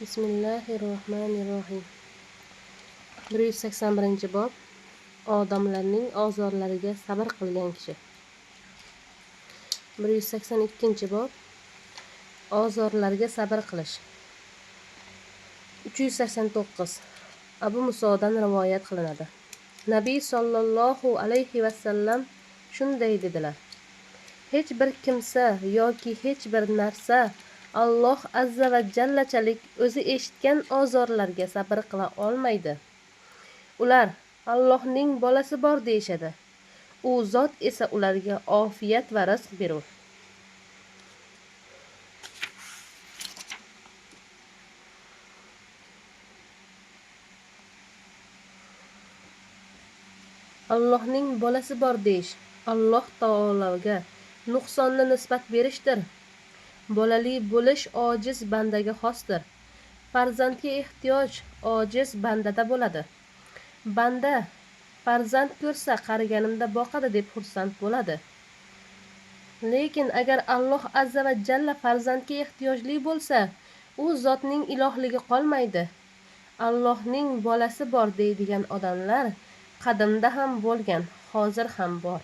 Bismillahirrohmanirrohim. 181-bob. Odamlarning ozorlariga sabr qilgan kishi. 182-bob. Ozorlarga sabr qilish. 389. Abu Musodan rivoyat qilinadi. Nabiy sollallohu alayhi vasallam shunday dedilar: Hech bir kimsa yoki hech bir narsa Alloh azza va jallachalik o'zi eshitgan ozorlarga sabr qila olmaydi. Ular Allohning bolasi bor deyishadi. U zot esa ularga ofiyat va rizq berur. Allohning bolasi bor deyish Alloh taologa nuqsonni nisbat berishdir. Bolali bo'lish ojiz bandaga xosdir. Farzandga ehtiyoj ojiz bandada bo'ladi. Banda farzand ko'rsa qariganimda boqadi deb xursand bo'ladi. Lekin agar Alloh azza va jalla farzandga ehtiyojli bo'lsa, u zotning ilohligi qolmaydi. Allohning bolasi bor deydigan odamlar qadimda ham bo'lgan, hozir ham bor.